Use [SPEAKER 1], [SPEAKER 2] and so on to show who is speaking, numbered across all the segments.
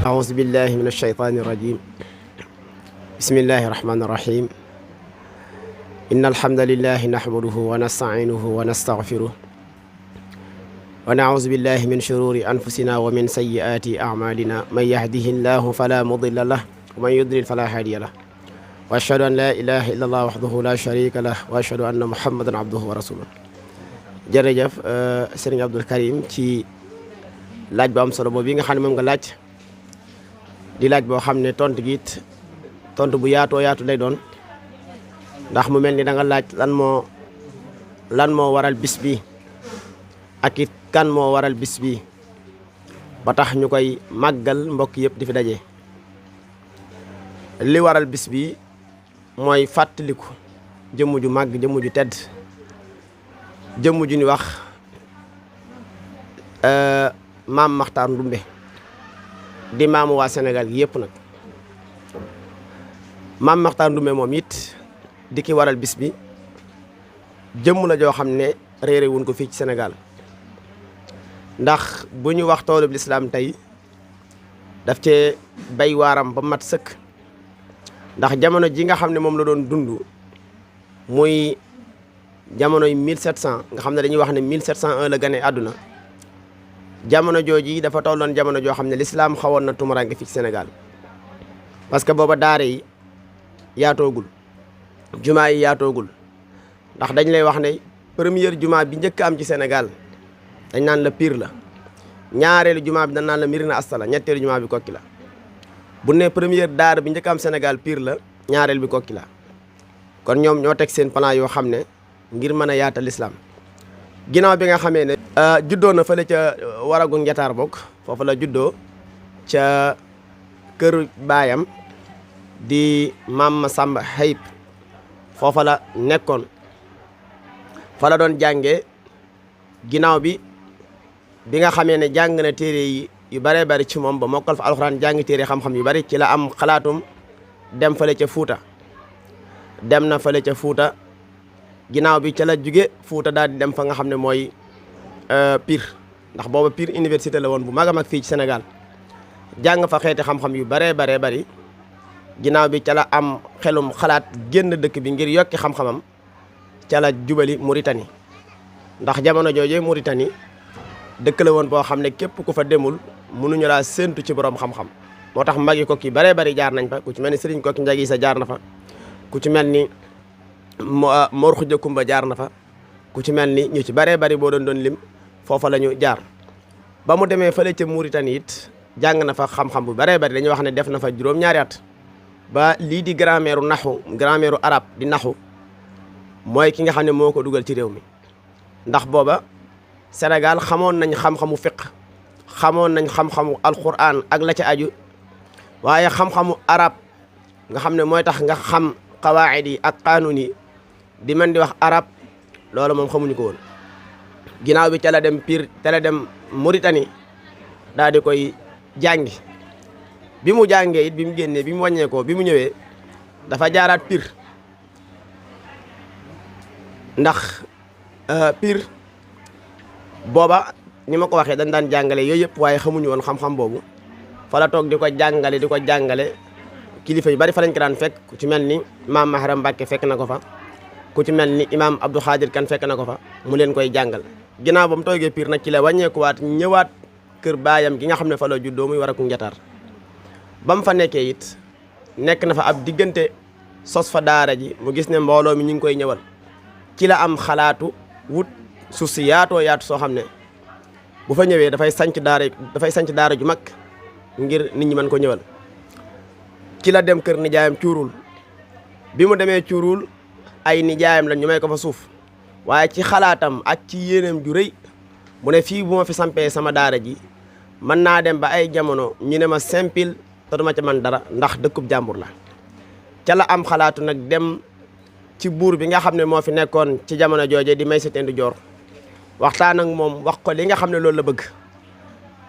[SPEAKER 1] أعوذ بالله من الشيطان الرجيم بسم الله الرحمن الرحيم إن الحمد لله نحمده ونستعينه ونستغفره ونعوذ بالله من شرور أنفسنا ومن سيئات أعمالنا من يهده الله فلا مضل له ومن يضلل فلا هادي له وأشهد أن لا إله إلا الله وحده لا شريك له وأشهد أن محمدا عبده ورسوله jërëjëf Serigne Abdou Karim ci laaj bu am solo boobu yi nga xam ne moom nga laaj di laaj boo xam ne tontu gi it tontu bu yaatoo yaatu lay doon ndax mu mel ni da nga laaj lan moo waral bis bi ak it kan moo waral bis bi ba tax ñu koy màggal mbokk yëpp di fi daje. li waral bis bi mooy fàttaliku jëmm ju màgg jëmm ju tedd jëmm ju ñu wax maam Makhtar Ndoumbé di maamu waa Sénégal gi yëpp nag maam Makhtar Ndoumbé moom it di ki waral bis bi jëmm la joo xam ne réere wuñ ko fii ci Sénégal ndax bu ñu wax toolub lislaam tey daf cee bay waaram ba mat sëkk ndax jamono ji nga xam ne moom la doon dund muy jamonoy 1700 nga xam ne dañuy wax ne 1701 la gane àdduna jamono jooji dafa tolloon jamono joo xam ne lislaam xawoon na tumuraanke fii ci Sénégal parce que booba daara yi yaatoogul jumaa yi yaatoogul ndax dañ lay wax ne première jumaa bi njëkk am ci Sénégal dañ naan la Pire la ñaareelu jumaa bi dañ naan la Mirina Asta la ñetteelu jumaa bi Kokki la bu ne première daara bi njëkk am Sénégal Pire la ñaareel bi Kokki la kon ñoom ñoo teg seen plan yoo xam ne ngir mën a yaatal lislaam ginnaaw bi nga xamee ne juddoo na fële ca waragu njataar bokk foofu la juddoo ca kër baayam di maam Samba Hayib foofa la nekkoon fa la doon jànge ginnaaw bi nga xamee ne jàng na téere yu bare bari ci moom ba mokkal fa alxuraan jàng téere xam-xam yu bari ci la am xalaatum dem fële ca Fuuta dem na fële ca Fuuta ginnaaw bi ca la jóge Fuuta daal di dem fa nga xam ne mooy Pire ndax booba Pire université la woon bu mag a mag fii ci Sénégal jàng fa xeeti xam-xam yu baree bari ginnaaw bi ca la am xelum xalaat génn dëkk bi ngir yokki xam-xamam ca la jubali Mauritanie ndax jamono jooje Mauritanie dëkk la woon boo xam ne képp ku fa demul mënuñu laa séentu ci borom xam-xam moo tax magi Kokki baree bari jaar nañ fa ku ci mel ni Serigne Kokki Njagi sa jaar na fa ku ci mel ni Mor Xuja Kumba jaar na fa ku ci mel ni ñu ci baree bari boo doon lim foofa la ñu jaar ba mu demee fële ca Mauritanie it jàng na fa xam-xam bu baree bari dañuy wax ne def na fa juróom-ñaari at ba lii di grammaire arabe di naxu mooy ki nga xam ne moo ko dugal ci réew mi ndax booba Sénégal xamoon nañ xam-xamu fiqh xamoon nañ xam-xamu alquran ak la ca aju waaye xam-xamu arab nga xam ne mooy tax nga xam qawaid yi ak qanun yi di mën di wax arab loolu moom xamuñu ko woon ginnaaw bi ca la dem Pire ca la dem Mauritanie daal di koy jàngi bi mu jàngee it bi mu génnee bi mu wàññeekoo bi mu ñëwee dafa jaaraat Pire ndax Pire booba ni ma ko waxee dañ daan jàngale yooyu yëpp waaye xamuñu woon xam-xam boobu fa la toog di ko jàngale kilifa yu bari fa lañ ko daan fekk ku ci mel ni maam Maharam Mbàkke fekk na ko fa ku ci mel ni imaam Abdou Khadir Kan fekk na ko fa mu leen koy jàngal ginnaaw ba mu toogee Pire nag ci la wàññeekuwaat ñëwaat kër baayam gi nga xam ne fa la juddoo muy Waraku Njataar ba mu fa nekkee it nekk na fa ab diggante sos fa daara ji mu gis ne mbooloo mi ñu ngi koy ñëwal ci la am xalaatu wut suuf si yaatoo yaatu soo xam ne bu fa ñëwee dafay sanc daara ju mag ngir nit ñi mën ko ñëwal ci la dem kër nijaayam cuurul bi mu demee cuurul ay nijaayam la ñu may ko fa suuf waaye ci xalaatam ak ci yéeneem ju rëy mu ne fii bu ma fi sampee sama daara ji mën naa dem ba ay jamono ñu ne ma simple te duma ca man dara ndax dëkkub jàmbur la ca la am xalaatu nag dem ci buur bi nga xam ne moo fi nekkoon ci jamono jooje di Maysa Tendu Joor waxtaan ak moom wax ko li nga xam ne loolu la bëgg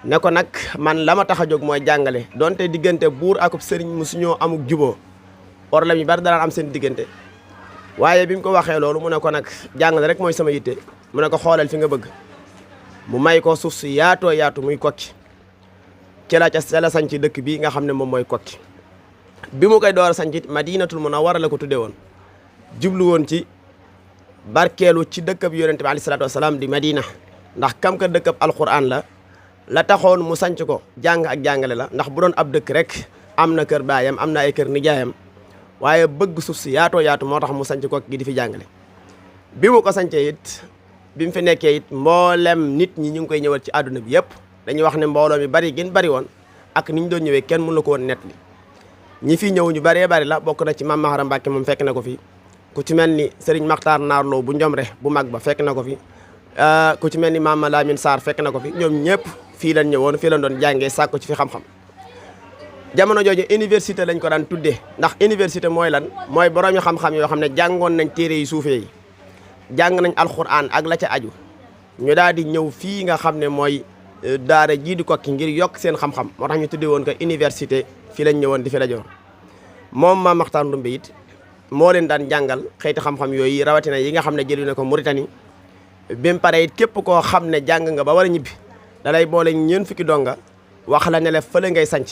[SPEAKER 1] ne ko nag man la ma tax a jóg mooy jàngale donte diggante buur akub sëriñ musuñoo amuk juboo problème yi bari daan am seen diggante waaye bi mu ko waxee loolu mu ne ko nag jàngale rek mooy sama yitte mu ne ko xoolal fi nga bëgg mu may ko suuf si yaatoo yaatu muy Kokki ci la sanc dëkk bi nga xam ne moom mooy Kokki bi mu koy door a sanc Madinatul Munawwara la ko tuddee woon jublu woon ci barkeelu ci dëkkab yonente bi alayhi salaatu wasalaam di Madina ndax kam ka dëkkab alquran la taxoon mu sanc ko jàng ak jàngale la ndax bu doon ab dëkk rek am na kër baayam am na ay kër nijaayam waaye bëgg suuf si yaatoo yaatu moo tax mu sanc ko gi di fi jàngale bi mu ko sancee it bi mu fi nekkee it mboolem nit ñi ñu ngi koy ñëwal ci àdduna bi yëpp dañuy wax ne mbooloo mi bari gën bari woon ak ni ñu doon ñëwee kenn mënu la ko woon net li ñi fi ñëw ñu baree bari la bokk na ci Mame Maharam Mbacke moom fekk na ko fi ku ci mel ni Serigne Makhtar Naarlo bu Njomre bu mag ba fekk na ko fi ku ci mel ni Mame Lamine Sarr fekk na ko fi ñoom ñëpp fii lañ ñëwoon fii lañ doon jàngee sàkku ci fi xam-xam jamono jooju université lañ ko daan tuddee ndax université mooy lan mooy borom yi xam-xam yoo xam ne jàngoon nañ téere yi suufee yi jàng nañ alxuraan ak la ca aju ñu daal di ñëw fii nga xam ne mooy daara jii di Kokki ngir yokk seen xam-xam moo tax ñu tuddee woon ko université fii lañ ñëwoon di fi rajo moom Mame Makhtar Ndoumbé it moo leen daan jàngal xeeti xam-xam yooyu rawatina yi nga xam ne jëli na ko Mauritanie bi mu pare it képp koo xam ne jàng nga ba war a ñibbi da lay boole ñeent fukki donga wax la ne la fële ngay sanc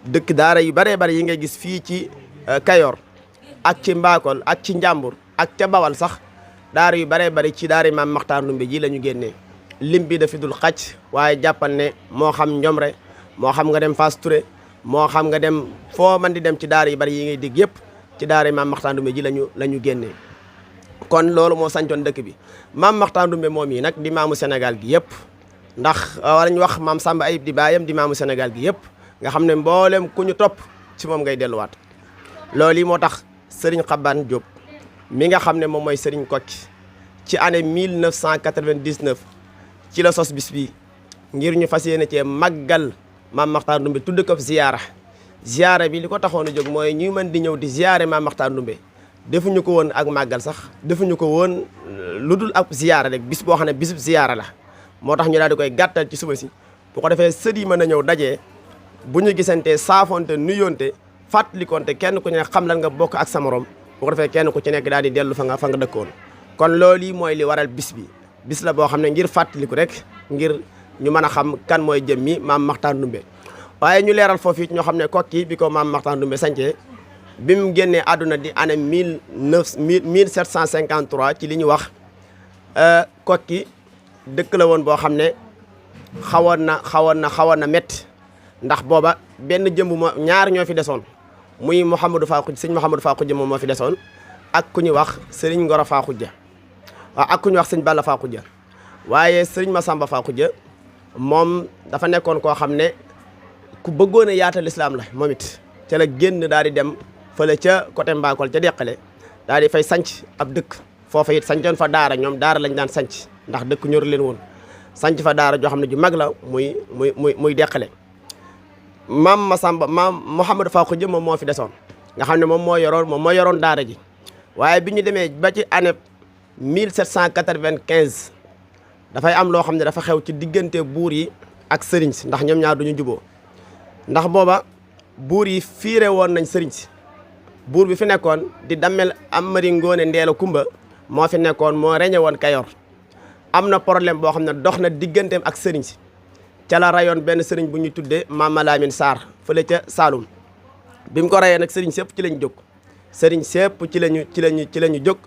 [SPEAKER 1] dëkk daara yu baree bari yi ngay gis fii ci Kayor ak ci Mbakol ak ci Njàmbur ak ca Bawal sax daara yu baree bari ci daara Mame Makhtar Ndoumbé ji la ñu génnee lim bi dafi dul xacc waaye jàppal ne moo xam Njomre moo xam nga dem Fass Touré moo xam nga dem foo man di dem ci daara yu bari yi ngay dégg yëpp ci daara Mame Makhtar Ndoumbé ji la ñu génnee kon loolu moo sancoon dëkk bi Mame Makhtar Ndoumbé moom yi nag di maamu Sénégal gi yëpp ndax war nañ wax Mame Samba Ayib di baayam di maamu Sénégal gi yëpp nga xam ne mboolem ku ñu topp ci moom ngay delluwaat loolu yi moo tax Serigne Xabane Diop mi nga xam ne moom mooy Serigne Kokki ci année 1999 ci la sos bis bi ngir ñu fas yéene cee màggal Mame Makhtar Ndoumbé tudd ko ziyaara bi li ko taxoon a jóg mooy ñuy mën di ñëw di ziyaare Mame Makhtar Ndoumbé defuñu ko woon ak màggal sax defuñu ko woon lu dul ak ziyaara rek bis boo xam ne bisub ziyaara la moo tax ñu daal di koy gàttal ci suba si bu ko defee sët yi mën a ñëw dajee bu ñu gisantee saafonte nuyoonte fàttalikonte kenn ku ci ne xam lan nga bokk ak sa morom bu ko defee kenn ku ci nekk daal di dellu fa nga dëkkoon kon loolu yi mooy li waral bis bi bis la boo xam ne ngir fàttaliku rek ngir ñu mën a xam kan mooy jëmmi Mame Makhtar Ndoumbé waaye ñu leeral foofu it ñoo xam ne Kokki bi ko Mame Makhtar Ndoumbé sancee bi mu génnee àdduna di année 1753 ci li ñu wax Kokki dëkk la woon boo xam ne xawoon na métti ndax booba benn jëmbu ma ñaar ñoo fi desoon muy Mouhamadou Fakhoudja sëñ Mouhamadou Fakhoudja moom moo fi desoon ak ku ñuy wax Serigne Ngoro Fakhoudja waaw ak ku ñuy wax sëñ Balla Fakhoudja waaye Serigne Massamba Fakhoudja moom dafa nekkoon koo xam ne ku bëggoon a yaatal islam la moom it ca la génn daal di dem fële ca côté Mbakol ca Deqale daal di fay sanc ab dëkk foofa it sancoon fa daara ñoom daara lañ daan sanc ndax dëkk ñor leen woon sanc fa daara joo xam ne ju mag la muy Deqale maam Mouhamadou Fakhoudja moom moo fi desoon nga xam ne moom moo yoroon daara ji waaye bi ñu demee ba ci année 1795 dafay am loo xam ne dafa xew ci diggante buur yi ak sëriñ si ndax ñoom ñaar duñu juboo ndax booba buur yi fiire woon nañ sëriñ si buur bi fi nekkoon di Damel Amari Ngoone Ndeela Kumba moo fi nekkoon moo reñe woon Kayor am na problème boo xam ne dox na digganteem ak sëriñ si ca la rayoon benn sëriñ bu ñuy tuddee Mame Lamine Sarr fële ca Saloum bi mu ko rayee nag sëriñ sépp ci lañ jóg sëriñ sépp ci lañu jóg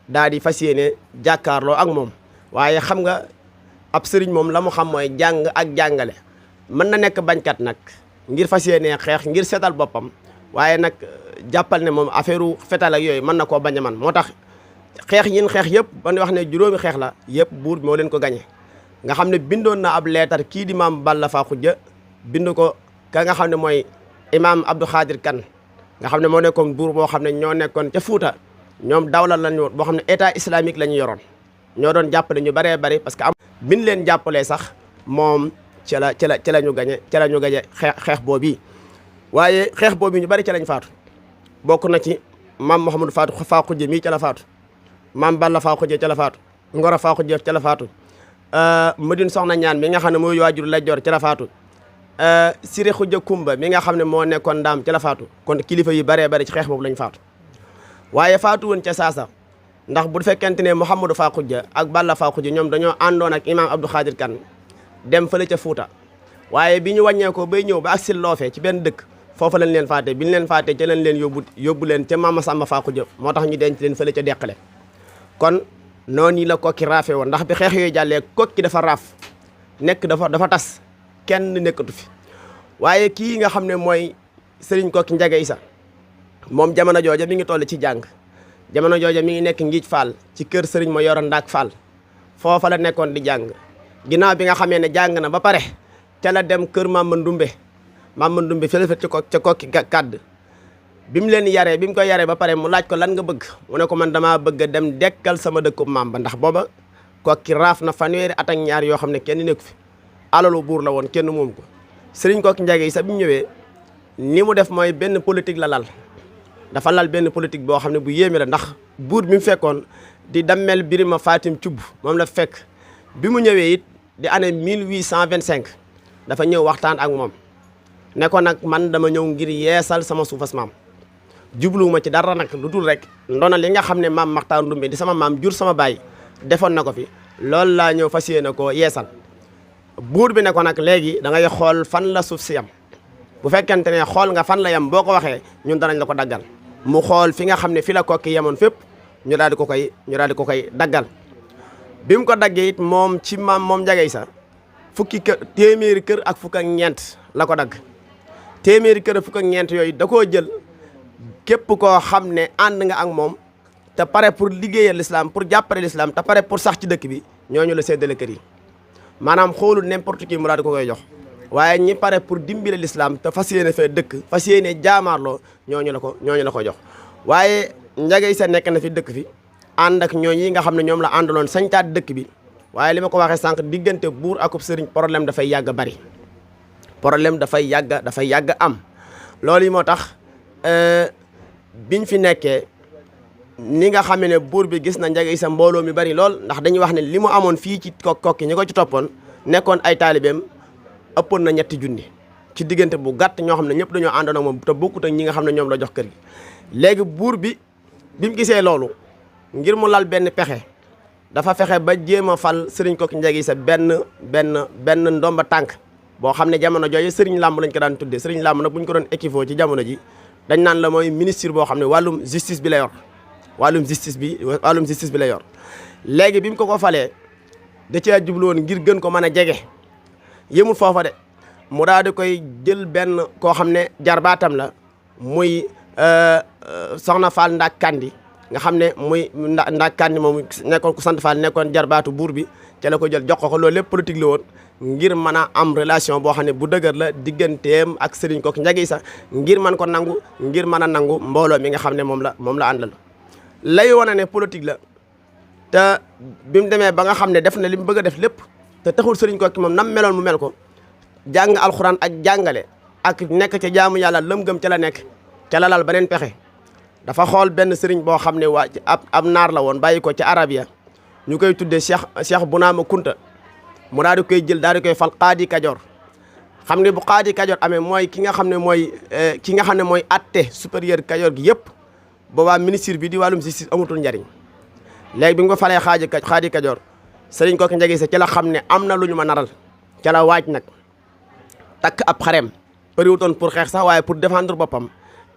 [SPEAKER 1] daal di fas yéene jàkkaarloo ak moom waaye xam nga ab sëriñ moom la mu xam mooy jàng ak jàngale. mën na nekk bañkat nag ngir fas yéenee xeex ngir seetal boppam waaye nag jàppal ne moom affaire fetal ak yooyu mën na koo bañ a man moo tax xeex yin xeex yëpp ba ñu wax ne juróomi xeex la yëpp buur moo leen ko gañe nga xam ne bindoon na ab leetar kii di maam Balla Fakhoudja bind ko ka nga xam ne mooy imaam Abdou Khadir Kane nga xam ne moo nekkoon buur boo xam ne ñoo nekkoon ca Fuuta ñoom dawla lañu boo xam ne état islamique la ñu yoroon ñoo doon jàppale ñu bëree bëri parce que am bin leen jàppalee sax moom ci la ñu gañe xeex boobu waaye xeex boobu ñu bëri ca lañ faatu bokk na ci maam Mouhamadou Fakhoudja mii ca la faatu maam Balla Fakhoudja ca la faatu Ngoro Fakhoudja ca la faatu Madine Soxna Ñaan mi nga xam ne mooy waajur Lat Joor ca la faatu Siré Khoudia Kumba mi nga xam ne moo nekkoon ndaam ca la faatu kon kilifa yi bëree bëri ci xeex boobu lañ faatu waaye faatu woon ca saasa ndax bu fekkente ne Mouhamadou Fakhoudja ak Balla Fakhoudja ñoom dañoo àndoon ak imaam Abdou Khadir Kane dem fële ca Fuuta waaye bi ñu wàññee ko bay ñëw ba ak si loofe ci benn dëkk foofu lañ leen faate bi ñu leen faate ca lañ leen yóbbu leen ca Mama Samba Fakhoudja moo tax ñu denc leen fële ca Deqale kon noonu la kokki raafe woon ndax bi xeex yooyu jàllee kokki dafa raaf nekk dafa tas kenn nekkatu fi waaye kii nga xam ne mooy Serigne Kokki Ndiaga Issa moom jamono jooja mi ngi toll ci jàng jamono jooja mi ngi nekk Ngiij Fall ci kër Serigne ma yoro Ndaak Fall foofa la nekkoon di jàng ginnaaw bi nga xamee ne jàng na ba pare ca la dem kër Mama Ndumbe fële ca kokki kàdd bi mu leen yaree bi mu koy yaree ba pare mu laaj ko lan nga bëgg mu ne ko man damaa bëgg a dem dekkal sama dëkkub maam ba ndax booba kokki raaf na fanweeri at ak ñaar yoo xam ne kenn nekku fi alalu buur la woon kenn moom ko Serigne Kokki Ndiaga Issa bi mu ñëwee ni mu def mooy benn politique la lal dafa lal benn politique boo xam ne bu yéeme la ndax buur bi mu fekkoon di dammel Birima Fatim Thioub moom la fekk bi mu ñëwee it di année 1825 dafa ñëw waxtaan ak moom ne ko nag man dama ñëw ngir yeesal sama suufas maam jubluwuma ci dara nag lu dul rek ndona li nga xam ne maam Maxtaar Ndumbe di sama maam jur sama baay defoon na ko fi loolu laa ñëw fas yéene ko yeesal buur bi ne ko nag léegi da ngay xool fan la suuf si yam bu fekkente ne xool nga fan la yam boo ko waxee ñun danañ la ko daggal mu xool fi nga xam ne fi la kokki yemoon fépp ñu daal di ko koy daggal bi mu ko daggee it moom ci maam moom Ndiaga Issa téeméeri kër ak fukk ak ñeent la ko dagg téeméeri kër ak fukk ak ñeent yooyu da koo jël képp koo xam ne ànd nga ak moom te pare pour liggéeyal l'islam pour jàppale l'islam te pare pour sax ci dëkk bi ñooñu la séddale kër yi maanaam xoolul n'importe qui mu daal di ko koy jox waaye ñi pare pour dimbale l'islam te fas yéene fee dëkk fas yéene jaamaarloo ñooñu la ko jox waaye Ndiaga Issa nekk na fi dëkk fi ànd ak ñooñu yi nga xam ne ñoom la àndaloon sañtaat dëkk bi waaye li ma ko waxee sànq diggante buur akub sëriñ problème dafay yàgg bari problème dafay yàgg am loolu yi moo tax biñ fi nekkee ni nga xam ne buur bi gis na Ndiaga Issa mbooloo mi bari lool ndax dañuy wax ne li mu amoon fii ci kokki ñi ko ci toppoon nekkoon ay taalibeem ëppoon na 3 junni ci diggante bu gàtt ñoo xam ne ñëpp dañoo àndoon ak moom te bokkut ak ñi nga xam ne ñoom la jox kër gi léegi buur bi mu gisee loolu ngir mu lal benn pexe dafa fexe ba jéem a fal Serigne Kokki Ndiaga Issa benn ndomba tànk boo xam ne jamono jooju Serigne Lamb lañ ko daan tuddee Serigne Lamb nag bu ñu ko doon équivo ci jamono ji dañ naan la mooy ministre boo xam ne wàllum justice bi la yor wàllum justice bi la yor léegi bi mu ko falee da cee jublu woon ngir gën ko mën a jege yëmul foofa de mu daal di koy jël benn koo xam ne jarbaatam la muy soxna Fall Ndak Kandi nga xam ne muy Ndak Kandi moom nekkoon ku sant Fall nekkoon jarbaatu buur bi ca la ko jël jox ko loolu lépp politique la woon ngir mën a am relation boo xam ne bu dëgër la digganteem ak Serigne Kokki Ndiaga Issa ngir mën ko nangu ngir mën a nangu mbooloo mi nga xam ne moom la àndal lay wane ne politique la te bi mu demee ba nga xam ne def na li mu bëgg a def lépp te taxul Serigne Kokki moom nam meloon mu mel ko jàng alxuraan ak jàngale ak nekk ca jaamu yàlla lëm-gëm ca la nekk ca la lal beneen pexe dafa xool benn Serigne boo xam ne waa ab naar la woon bàyyi ko ca Arabia ñu koy tuddee Cheikh Bounama Kunta mu daal di koy jël daal di koy fal qaadi Kajoor xam ne bu qaadi Kajoor amee mooy ki nga xam ne mooy atte supérieur Kajoor gi yëpp boobaa ministre bi di wàllum justice amatul njariñ léegi bi nga ko falee qaadi Kajoor Serigne Kokki Ndiaga Issa ci la xam ne am na lu ñu ma naral ca la waaj nag takk ab xareem përiwutoon pour xeex sax waaye pour défendre boppam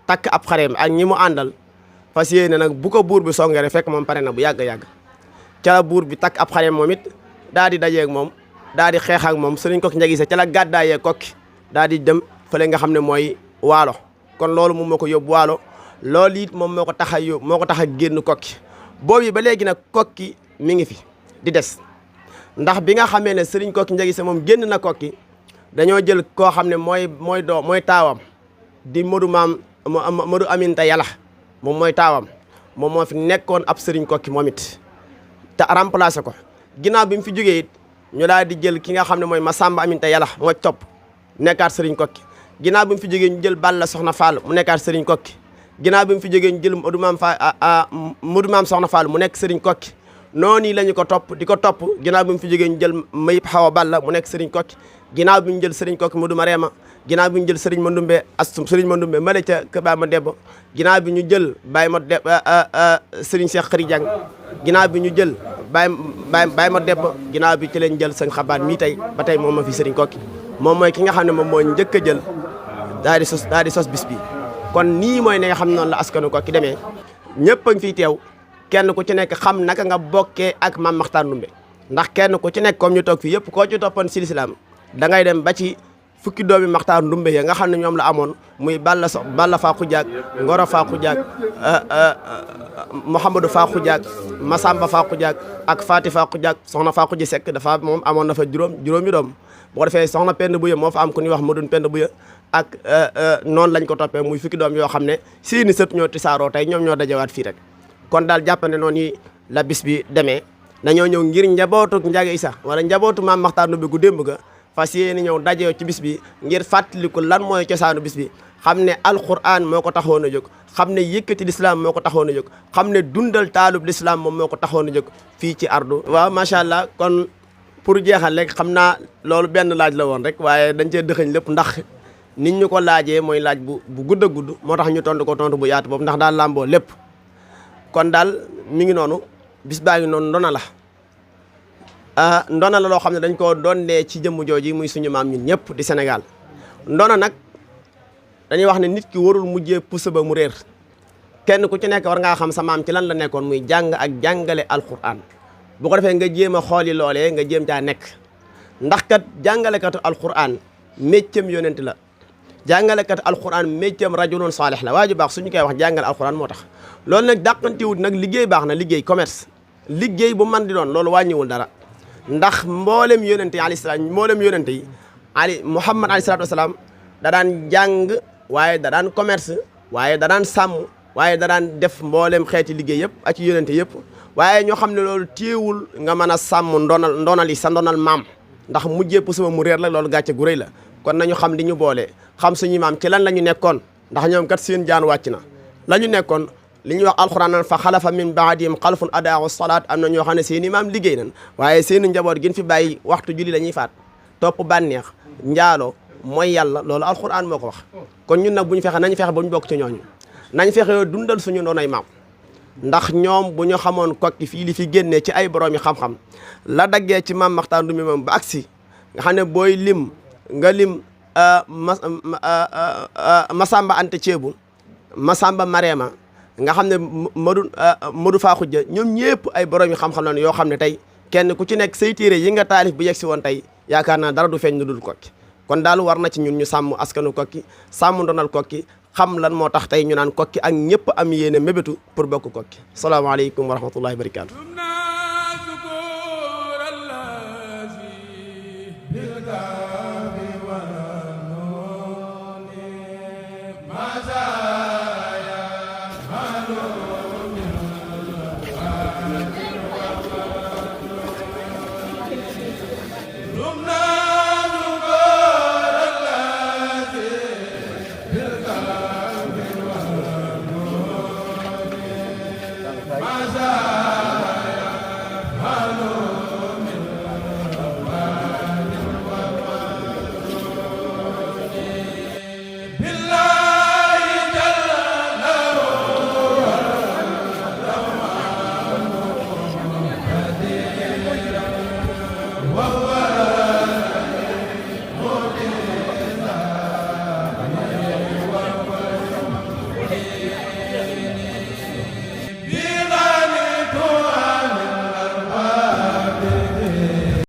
[SPEAKER 1] takk ab xareem ak ñi mu àndal fas yéene nag bu ko buur bi songere fekk moom pare na bu yàgg-yàgg ca la buur bi takk ab xale moom it daa di dajeeg moom daa di xeex ak moom sëriñ Kokki Ndiaga Issa ca la gàddaayee Kokki daa di dem fële nga xam ne mooy waalo kon loolu moom moo ko yóbbu waalo loolu it moom moo ko tax a yóbbu moo ko tax a génn Kokki boobu ba léegi nag Kokki mi ngi fi di des ndax bi nga xamee ne sëriñ Kokki Ndiaga Issa moom génn na Kokki dañoo jël koo xam ne mooy taawam di Modou Aminta Yàlla moom mooy taawam moom moo fi nekkoon ab sëriñ Kokki moom it te remplacé ko ginnaaw bi mu fi jógee it ñu daal di jël ki nga xam ne mooy Masamba Aminta Yàlla moo topp nekkaat sëriñ Kokki ginnaaw bi mu fi jógee ñu jël Balla Soxna Fall mu nekkaat sëriñ Kokki ginnaaw bi mu fi jógee ñu jël Modou Maam Soxna Fall mu nekk sëriñ Kokki noonu la ñu ko topp di ko topp ginnaaw bi mu fi jógee ñu jël Mayib Xawa Balla mu nekk sëriñ Kokki ginnaaw bi ñu jël sëriñ Kokki Modou Marema ginnaaw bi ñu jël sëriñ Mandumbe Astum sëriñ Mandumbe male ca kër Baay ma Debbo ginnaaw bi ñu jël Baay ma Debbo sëriñ Cheikh Xëri Jàng ginnaaw bi ñu jël Baay ma Debbo ginnaaw bi ci leen jël sëñ Xabaat mii tey ba tey moom ma fi sëriñ Kokki moom mooy ki nga xam ne moom mooy njëkk a jël daal di sos bis bi kon nii mooy ne nga xam noonu la askanu Kokki demee ñëpp a ngi fiy teew kenn ku ci nekk xam naka nga bokkee ak Maam Maxtaar Ndumbe ndax kenn ku ci nekk comme ñu toog fii yëpp koo ci toppoon si lislaam da ngay dem ba ci fukki doomi Maxtaar Ndumbe ya nga xam ne ñoom la amoon muy Balla Faaxu Jaag Ngoro Faaxu Jaag Mouhamadou Faaxu Jaag Masamba Faaxu Jaag ak Faati Faaxu Jaag soxna Faaxu ji Sekk dafa moom amoon na fa juróomi doom bu ko defee soxna Pend Buya moo fa am ku ñuy wax Madun Pend Buya ak noonu lañ ko toppee muy fukki doom yoo xam ne seeni sët ñoo tisaaroo tey ñoom ñoo dajewaat fii rek kon daal jàppande noonu yi la bis bi demee dañoo ñëw ngir njabootu Ndiaga Issa wala njabootu Maam Maxtaar Ndumbe gu démb ga fas yéene ñëw dajee ci bis bi ngir fàttaliku lan mooy cosaanu bis bi xam ne alquran moo ko taxoon a jóg xam ne yëkkati lislaam moo ko taxoon a jóg xam ne dundal taalub lislaam moom moo ko taxoon a jóg fii ci ardu waaw macha allah kon pour jeexal rek xam naa loolu benn laaj la woon rek waaye dañ cee dëxëñ lépp ndax nit ñu ko laajee mooy laaj bu gudd a gudd moo tax ñu tontu ko tontu bu yaatu boobu ndax daal làmboo lépp kon daal mi ngi noonu bis baa ngi noonu ndona la ndona la loo xam ne dañ koo doonee ci jëmm jooji muy suñu maam ñun ñëpp di Sénégal ndona nag dañuy wax ne nit ki warul mujjee pusa ba mu réer kenn ku ci nekk war ngaa xam sa maam ci lan la nekkoon muy jàng ak jàngale alquran bu ko defee nga jéem a xooli loolee nga jéem caa nekk ndax kat jàngalekatu alquran méccam yonent la jàngalekat alquran méccam rajulun saalih la waaju baax suñu koy wax jàngale alquran moo tax loolu nag dàqantiwut nag liggéey baax na liggéey commerce liggéey bu man di doon loolu wàññiwul dara ndax mboolem yonente yi alayhi salaam mboolem yonente yi Muhammad alayhi salaatu wasalaam da daan jàng waaye da daan commerce waaye da daan sàmm waaye da daan def mboolem xeeti liggéey yëpp ak yonente yëpp waaye ñoo xam ne loolu téewul nga mën a sàmm ndonal yi sa ndonal maam ndax mujjee pusuma mu réer la loolu gàcce gu rëy la kon nañu xam li ñu boole xam suñu maam ci lan la ñu nekkoon ndax ñoom kat seen jaan wàcc na la ñu nekkoon li ñuy wax alxuraan naan fa xalafa min baadihim xalfun adaa'u salaat am na ñoo xam ne seen i maam liggéey nañ waaye seen i njaboot gën fi bàyyi waxtu julli la ñuy faat topp bànneex njaaloo mooy yàlla loolu alxuraan moo ko wax kon ñun nag bu ñu fexe nañu fexe ba ñu bokk ci ñooñu nañ fexe dundal suñu doonay maam ndax ñoom bu ñu xamoon kokki fii li fi génnee ci ay borom yi xam-xam la daggee ci Maam Maxtaar Ndumbe moom ba agsi nga xam ne booy lim nga lim Masamba Anta Ceebu Masamba Marema nga xam ne Modou Faaxu Ja ñoom ñëpp ay borom yi xam-xam la yoo xam ne tey kenn ku ci nekk say téere yi nga taalif bu yegsi woon tey yaakaar naa dara du feeñ lu dul kokki kon daal war na ci ñun ñu sàmm askanu kokki sàmm ndonal kokki xam lan moo tax tey ñu naan kokki ak ñëpp am yéene mébétu pour bokk kokki salaamaaleykum wa rahmatullahi wa barakaatu.
[SPEAKER 2] Wow.